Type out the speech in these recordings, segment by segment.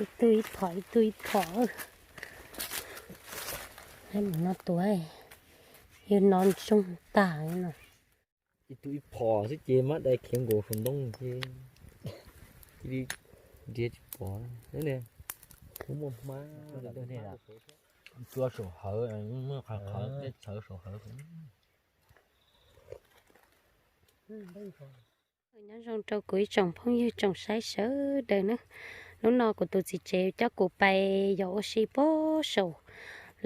Ib tug ib phom, ib tug ib phom. Mus no tus, yog no ntsoog tag no. Ib tug ib phom xwb ces mab dai khiav nkaus saum ntoo ces cia li nrhiav tsis pom ne. Kuv muaj hmab, tua saum hawv, muaj qhov qhov tej txhawv saum hawv. Nyob zoo rau kuv ib tsoom phooj ywg tsoom saib sawv daws na. Hnub no kuv tus txiv tsev coj kuv pais yos ua si puag saum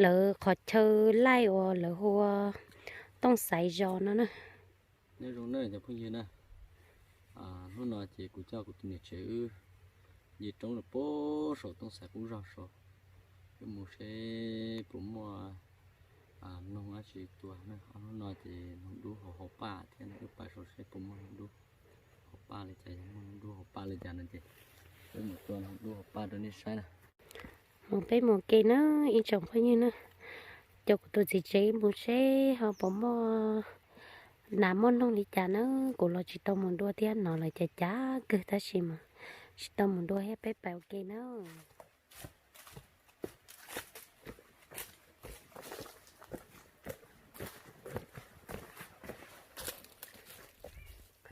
lawv qhov chaw laij uas lawv hu ua Tooj Xaiv Zos no na. Nyob zoo na cov phooj ywg na, hnub no ces kuv coj kuv tus niam tsev wb nce roob rau puag saum Tooj Xaiv Qub Zog saud, wb mus seb puas muaj noog dab tsi tua na. Hnub no ces noog dub hauv hauv paj thiab, wb pais saud seb puas muaj noog dub hauv paj li cas. Yog muaj noog dub hauv paj li cas no ces wb mus tua noog dub hauv paj rau nej saib na. Mus peb mus ke na, ib tsoom phooj ywg na, coj kuv tus txiv tsev mus seb ho puas muaj nas muaj noog li cas na. Kuv los tsis tau mus dua thiab, hnov lawv cav cav kawg tab sis mas tsis tau mus dua thiab, peb pais ua ke na.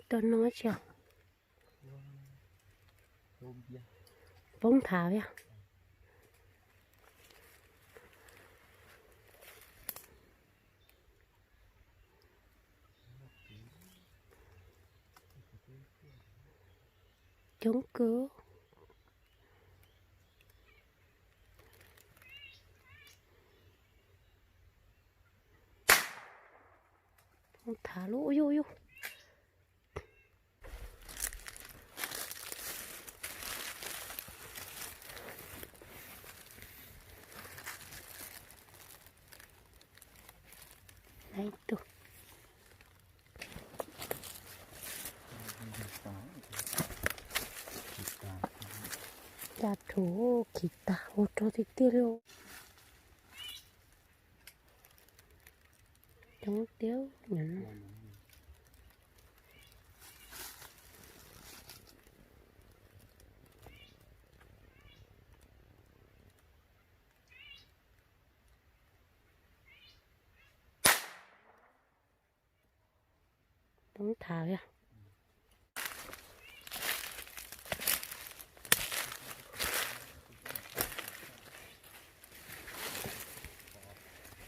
Tuaj no tsis poob thav yog. Coob kawg. Poob thav lub, yuj yuj. Ib tug. Caj rhuv khiv tag ua rog tiag tiag li. Coob tiag. Poob thav yog.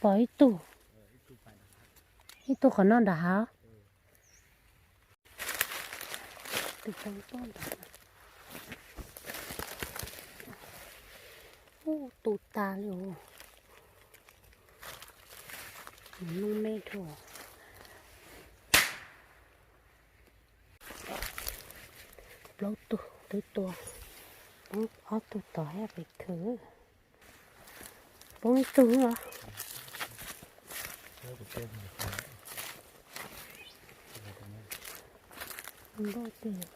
Pom ib tug, ib tug qhov no nram hav. Tus poob tuaj nram, ub, tu tas li os. Nws me dhau. Plaub tug twb tua, poob ob tug tod thiab pem khw. Poob ib tug os. Npaj tiag.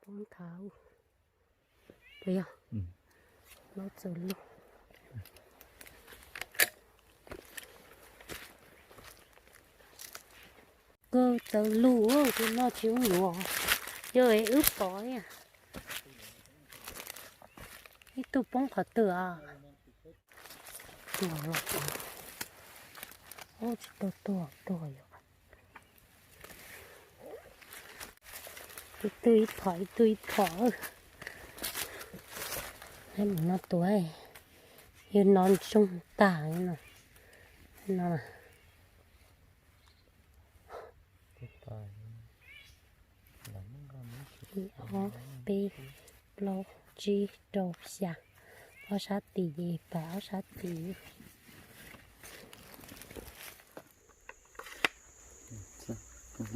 Poob thav. Puas yog? Plaub txawv lug. Kawg txawv lug, tus no tsis ua luaj. Yog wb pom ib tug poob qhov twg os. Tuag los, ub, tsis tau tuag, tuag yom. Ib tug ib phom, ib tug ib phom. Mus no tus, yog no ntsoog tag no. Ib, ob, peb, plaub, tsib, rau, xya. Ob sab tim ces pais ob sab tim. Cuaj, cuaj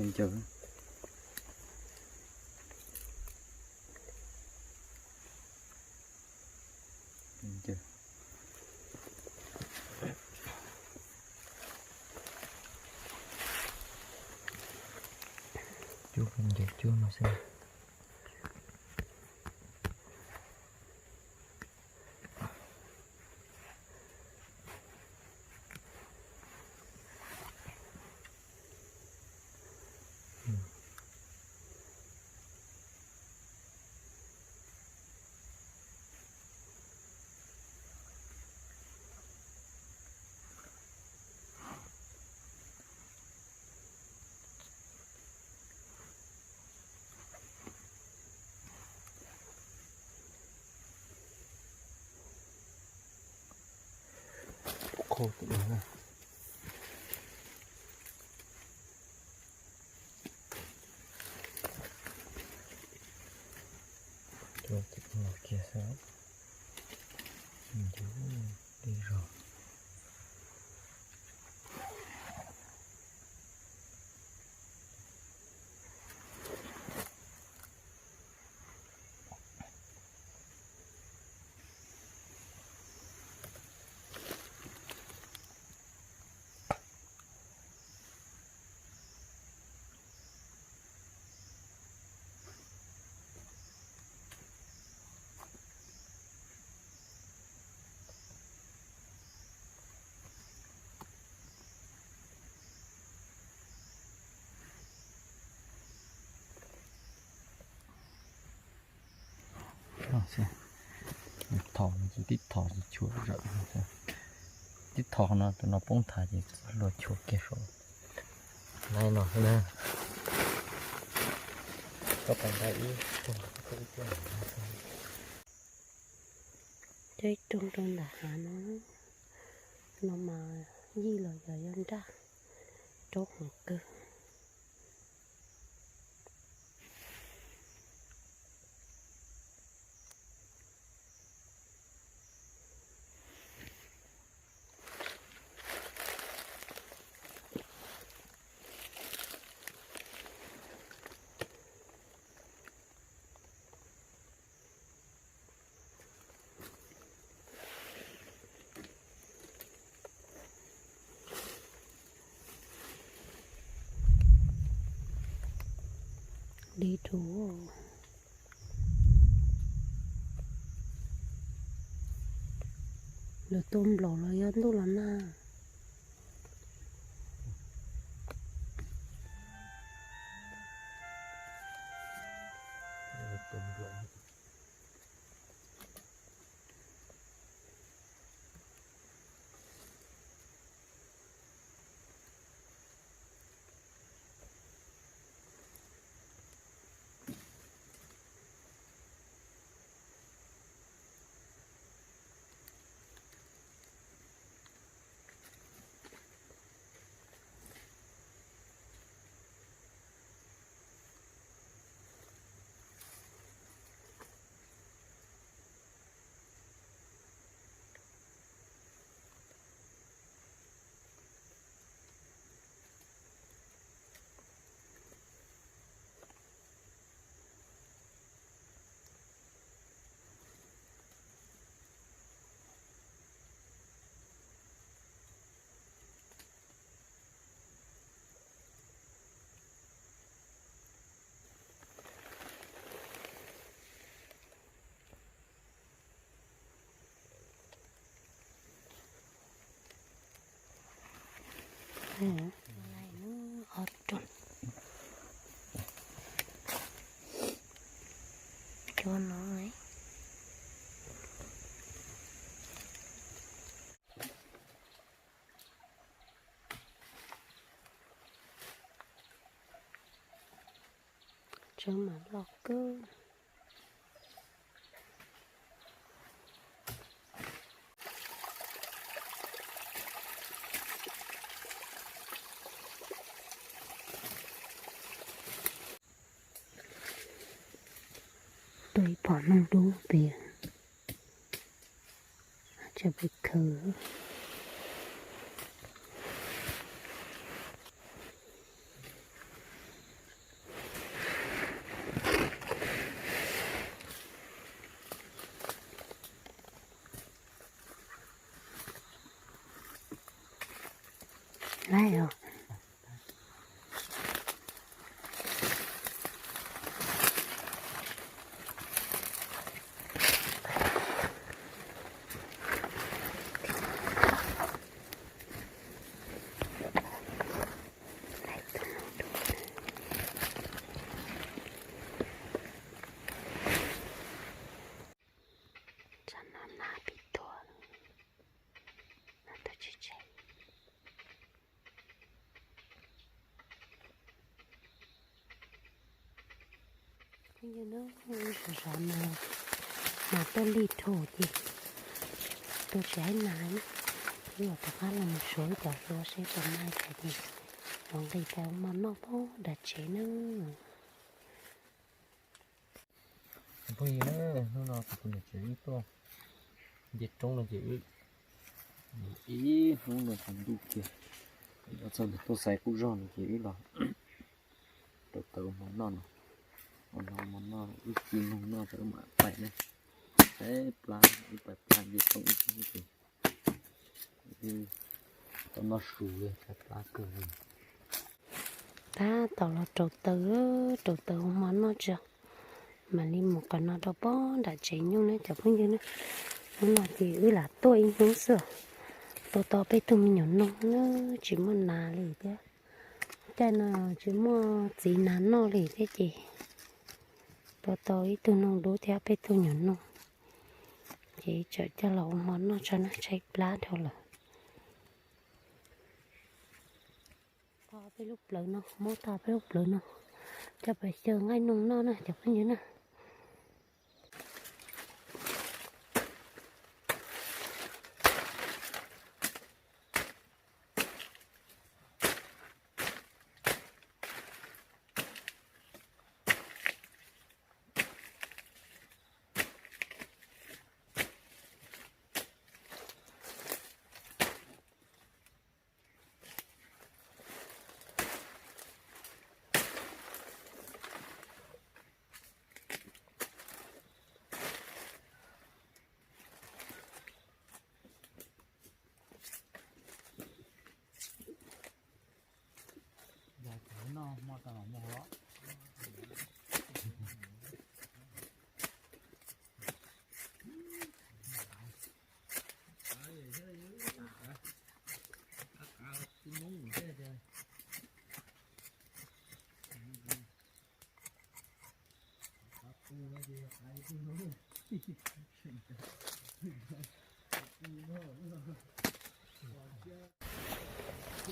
no xwb. Qub tim no na. Cua tim no kiag xwb. Ncu tib zog. Thom, tib thom tsis tshua zawm, tib thom no tus no poob nthav ces luag chua kiag saud. Nai no xwb na. Koj pais nqa ib, coj ib rooj rau ntawm hav no, no mas yij los yog yog nraj, raub heev kawg. Dib rau. Lawv tua nplaum los yog ntuj los nag. Ob rooj. Cua no. Tsawb mas loj kawg. Tuaj ib phom noog dub pem, tsam pem khaws. Laib os. Tsam no nas pib tuag, nas tuag tseg tseg. Zov zov mas, mas tuaj lig rhu ces tua tsis haib nas. Wb los rov qab los mus suav ib cov hlua seb puas nqaij tas ces yuav nqis pais ua hmo noj pem nram tsev na. Phooj ywg na, hnub no kuv tus niam tsev wb tuaj nce roob no ces wb ib hnub no tsaus ntuj kiag, txog ntawm tuaj xaiv qub zog no ces wb los rau taws ua hmo noj no, ua hmo noj wb ci noog noj tso wb mam pais na. Saib plab, wb pais plab nce roob ib hnub ces wb tau noj su li, saib plab kawg li. Tab tom los rau taws, rau taws ua hmo noj tso, mam li mus qhov no rau pem nram tsev nyuj na cov phooj ywg na. Hnub no ces wb lam tuaj ib hnub xwb, tua tau peb tug me nyuam noog na, tsis muaj nas li thiab. Caij no tsis muaj txiv nas noj li thiab ces tua tau ib tug noog dub thiab peb tug nyuam noog, ces tsam coj los ua hmo noj tso na, tshaib plab dhau lawm. Tho peb lub plawv no, muab tho peb lub plawv no coj pais xyaw nqaij noog noj na cov phooj ywg na.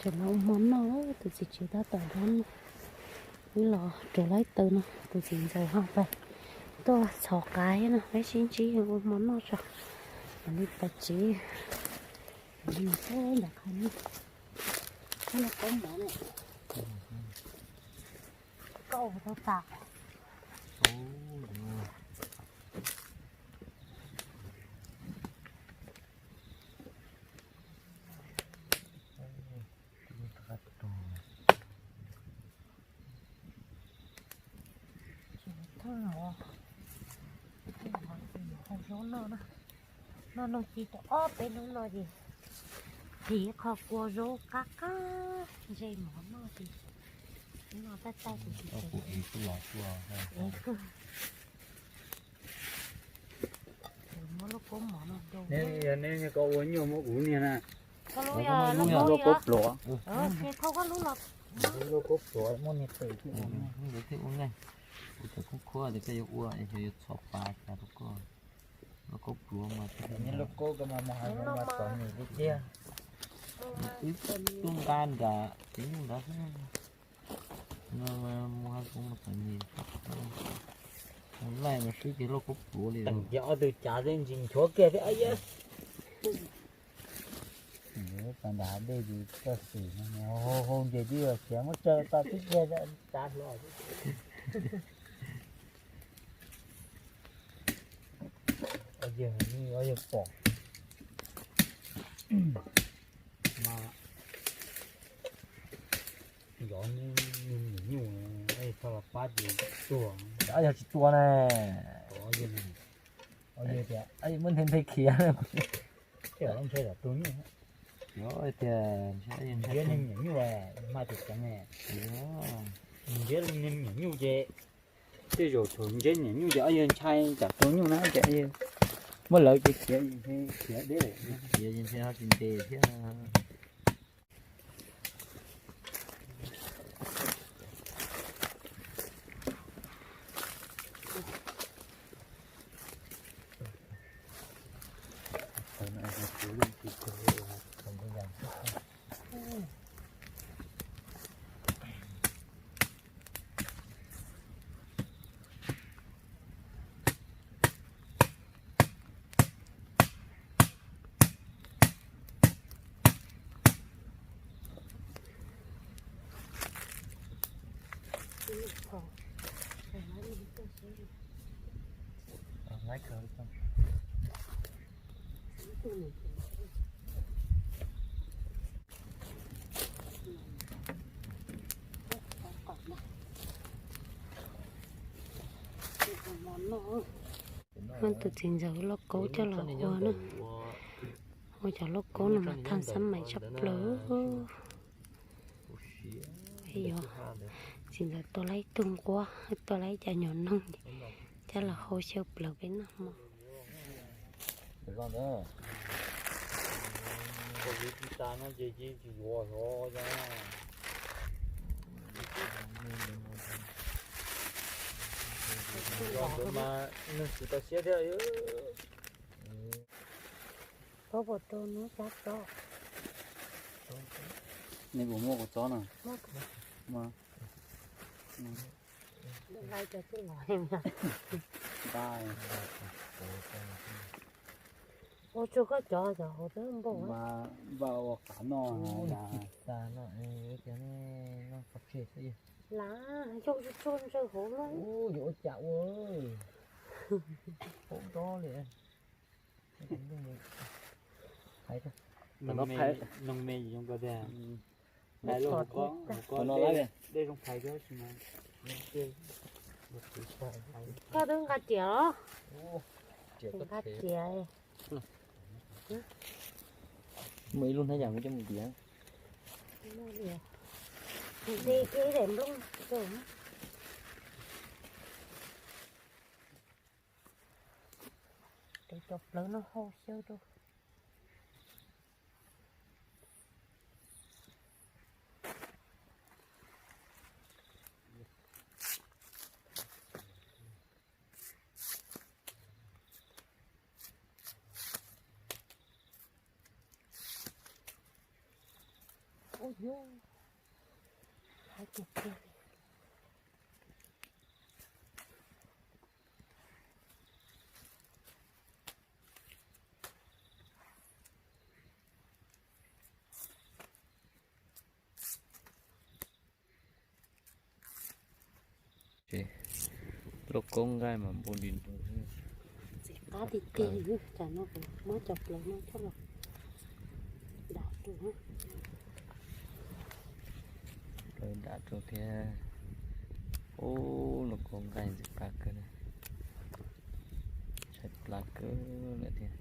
Tseem los ua hmo noj, tus txiv tsev tab tom hab, wb los rauv laib taws no, tus txiv ntxawm ho pais tuaj txhos qav thiab no, peb sib ntsib ua hmo noj tso, mam li pais tsev. Ntawm qhov no, koj ua tau tas. Thaj zaub noj na, noj noog ci tau ob peb hnub no ces ris qho kua zaub qab qab, ntsej mov noj ces noj tab tab ces tsis ev kawg. Muab lub kaub mov no rau. Yog neb koj ua nyuaj muab kuv niag na. Koj lub, lub kaub pluav. Thauj koj lub los. Lub kaub pluav muaj niag twm thiab ua, thiaj ua nqaij. Kuv tseem khoob khuab tias koj yuav ua es xyov yuav txhos pas cas rau koj. Lub kaub pluav mas, lub kaub ko mas mus hais mas txom nyem tiag tiag. Wb tuaj nqa nram tsev nyuj nrad xwb. No mas mus hais kuv mas txom nyem, mus laij mas swb kiag lub kaub pluav li. Teem kiag ob tug cav xwb ntsis nchuav kiag thiab. Pas nram hav dej ces txoj xwm no hau hau nce tib los khiav muab tsaws tau tib kiag cav hlo. Ob yawg pom mas yov niag nyuj, txhob los pab ces tuag. Ob yawg tsis tua ne. Ob yawg tias muab nthe nthe khiav. Thiab los ntshai tom tus nyuj. Yog tias ntshai niag nyuam nyuj mas tsis tseev ne. Ntsib niag nyuam nyuj ces tej zaum thaum ntsib niag nyuam nyuj ces ob yawg ntshai tsam tus nyuj na ces muab lawv ces khiav, khiav deb, khiav ces ntshai ho tsis ntes thiab. Tus txiv ntxawm lauj kaub coj los ua na, ua cov lauj kaub no mas thaj xab mais tshaj plaws. Yuav txiv ntxawm tua lawm ib tug nquab, tua lawm ib co nyuam noog, coj los hau xyaw plaws peb noj hmo. Koj puas rau nub cab tso? Nej puas muaj kua txob no? Ua tsuag koj cov cov hauv twb npaum. Npaj ua qav noj. Xa no, cov nej noj pov tseg xwb. Lav yog tsuag ntsawg hauv no. Yuav ua cas ua, paub ntob li. Noog me zoo ko tiag. Dej zoo phais thiab. Koj twb nqa riam los? Nqa riam. Muaj ib lub hnab yam coj mus diav. Di kiag ib daim nplooj rau. Cov plawv no hau xyaw rau. Ua yog, hais tiag tiag li. Lauj kaub nqaij mas npau li nroo. Ntxim qab tiag tiag, tsam no kuv muab cov plawv no coj los dam rau. Plawv dam rau thiab. Ub, lauj kaub nqaij ntxim qab kawg, tshaib plab kawg lawm thiab.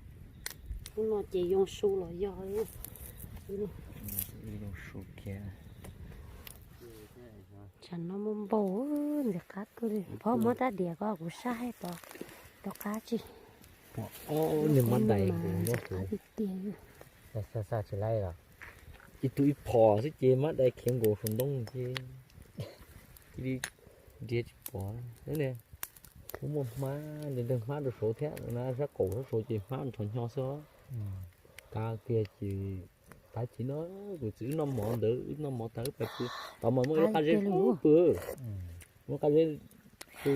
Hnub no ces yoo su los yog. Wb yoo su kiag. Tsam no muaj npau, ntxim qab kawg li. Phob muab rab diav ko kuv saj hais tau, tau qab tsis. Nws mab dais nkaus nyob tiag tiag. Ib tug ib phom xwb ces mab dais khiav nkaus saum ntoo ces cia li nrhiav tsis pom. Kuv muaj hmab, nrog hmab rau saud thiab na, sab qaum sab saud ces hmab nrov nyo xwb. Kav kiag ces tav chim no kuv txiv wb noj mov ntawd, wb noj mov tag wb pais pw, tau mas muaj ib lub qab zeb pw, muaj qab zeb pw,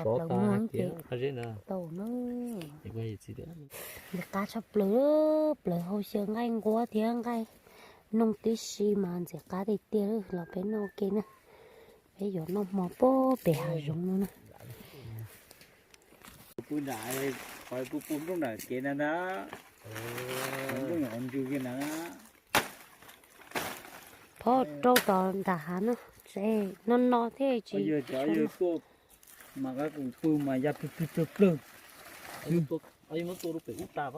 sov tas hais tias qab zeb ntawd. Ntxim qab tshaj plaws, plaws hau xyaw nqaij nquab thiab nqaij noog tib si mas ntxim qab tiag tiag. Los peb noj ua ke na, peb yuav noj hmo pem hav zoov no na. Pw nram, pw pw nrooj nram kev na na. Nrooj nyuam qhuav ntsws kiag na. Phob rau tom nram hav no, no no thiab tsis. Yog tuaj mas qab kuv pw mas ya plawg plawg plawg plawg. Muab tua rau pem ub tas.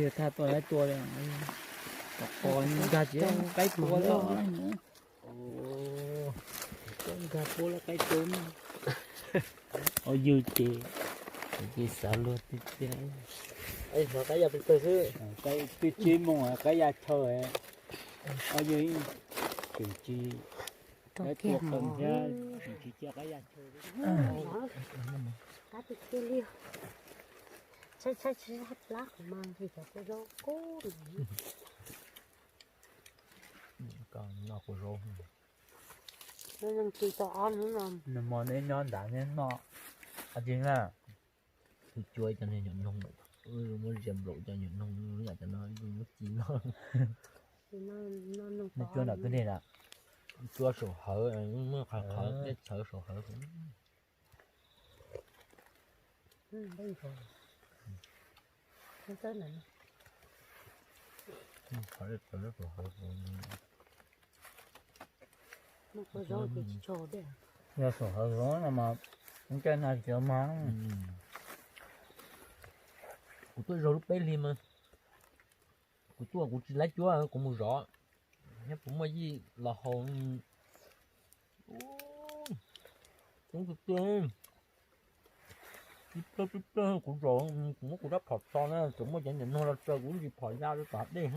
Yog thaj tuaj laib tua li, qos nkag tsis qaib tua li. Nkag pua li qaib tua. Ua yog ces, ces xav luag tiag tiag. Hnov qaib ya plawg plawg xwb. Twb tsib moos qaib ya chaw. Ua yog tseem tsis, qaib tua qees thiab tseem tsis cia qaib ya chaw. Qab tiag tiag li. Tshaib tshaib tshaib plab kuv mas nqhis cov kua zaub kub. Noj kua zaub. Nws tsis tau ob hnub no. Nws hmo neb nyob nrad neb noj. Ab tsi na, tus cua cov niag nyuam noog, muab zia nplaum cov nyuam noog yam cov no muab ci noj. Nws cua nram kwj deg na, cua saum hawv, muab qhawv qhawv tej txhawv saum hawv. Yog sum hawv zoov no mas, kuv caij no tsis mas, kuv tuaj zaug lub peb hlis mas, kuv tuaj kuv tsis laib cuab, kuv mus zov, thiab kuv muaj yij los haus. Coob tiag tiag, tib plawg tib plawg kuv zaum, kuv muab kuv rab phom tso na, tseem muaj cov niam noog los tsaws kuv ntsis phom ya rau tom dej.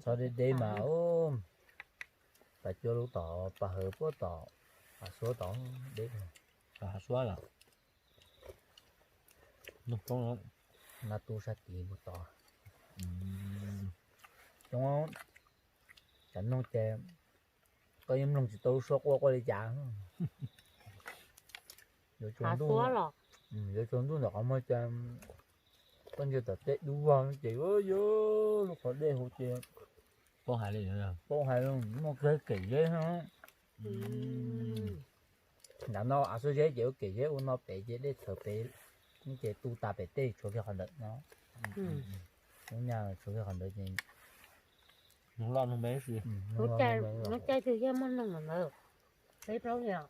Txhob deb deb mas, pas cuab lub tom pas hawv puab tom, hav suab tom deb, hav suab los noog coob, nab tub sab tid mus tod. Coob, tsam noog ces koj yeej mloog tsis tau lub suab quaj quaj li cas. Yuav tsaus ntuj, yuav tsaus ntuj ntawm qhov muag cas, koj ntsia tom tej dub vog ces yuav lub qhov dej hauv ces paub hais li, paub hais li, muaj kiag kem zeb. Nram no av xuab zeb ces ua kem zeb, ua no pem ces dej txhawv pem, ces tu tas pem tej tshuav kiag qhov ntawd no. Ub nyab tshuav kiag qhov ntawd ces noog loj noog me si. Lub caij twg yeej muaj noog ntawd, peb plaub hlis,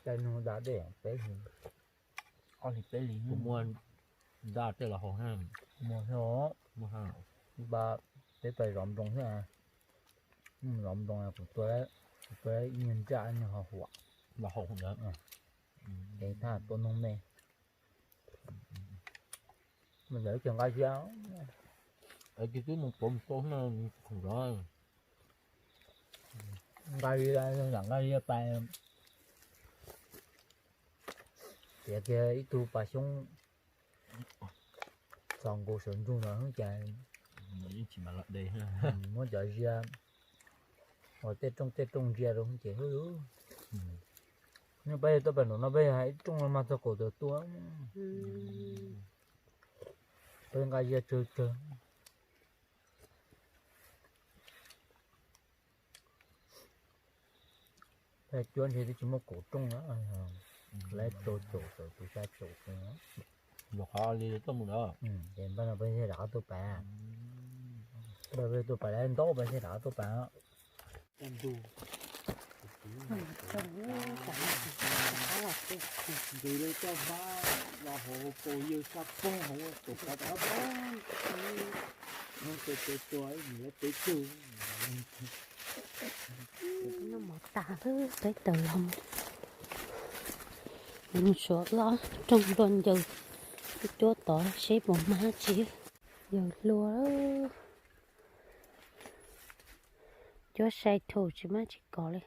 caij noog da dej peb hlis, ob hlis peb hlis kuv muaj da tej los haus. Muaj thiab, muaj, peb pais zov nploos thiab, zov nploos kuv tua, kuv tua ib nyuag ntsaj ib nyuag ho huam los haus ntawd. Ces thaj tua noog me. Mus ntawd ces nqa ziab, es tus twb mus pov mus tau na, khoom zov, nqa ziab, nqa ziab pais tiav kiag ib tug pas xyoob txos nkaus sawv ntsug no xwb cas, muab cov ziab uas tej rooj tej rooj ntsia rau ces, nej pab yawg tuaj pem nraum no peb yawg hais ib rooj no mas txog kaum tawm tua. Peb nqa ziab tsawg tsawg. Peb cuab ntshe twb tsis muaj kaum rooj na, lawv rau caum tawm tus xya caum tus. Los qhov li tuaj mus ntawd, ces npaj no peb thiaj rov qab tuaj pais, npaj peb tuaj pais lawv ntaub peb thiaj rov qab tuaj pais. Nqis lawv coj vab los hauv paus yawg sab poob hauv tus qhov rov qab poob, no tua tua tua ib mus lawv peb tug. Noj mov tas, peb tawm los mus suav loj rooj dua ncaws, cuab tod seb puas mag tsi. Yawg hluas, cuab sai thaum tsis mag tsis kov li.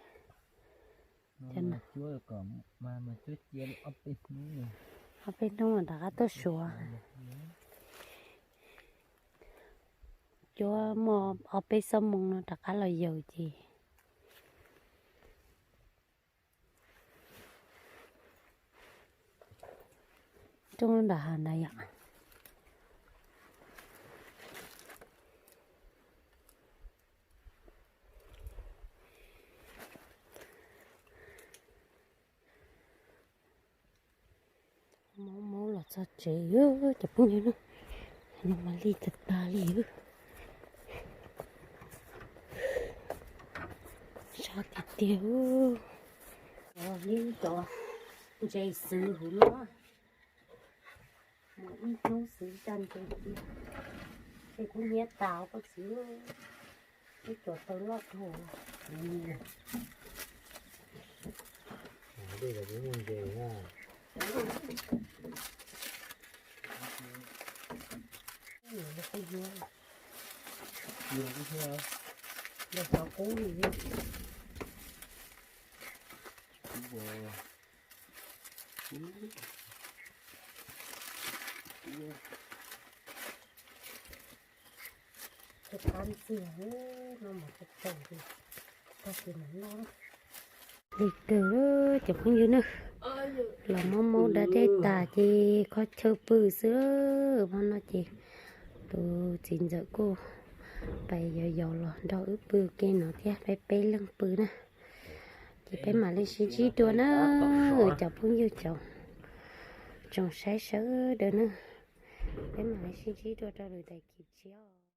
Ob peb hnub rov qab tuaj suav, cuab muaj ob peb xuab moos no rov qab los yaws ces. Rooj nram hav ntawd yom. Maub maub los txog tsev cov phooj ywg na, no mas lig tag tag li. Sab tiag tiag. Li cov ntses xwb huv no, mus ib hnub xwb cov ntses, ces kuv nyiam tas koj xwb, ib cov taw loj dhau. Li kawg cov phooj ywg na, los maub maub da dej tas ces kho chaw pw xwb. Hmo no ces tus txiv ntxawm kuj pais yos yos los nrog wb pw ke no thiab, peb peb leeg pw na. Peb mam li sib ntsib dua na, cov phooj ywg cov tsoom saib sawv daws na. Peb mam li sib ntsib dua rau lwm daim clip tshiab.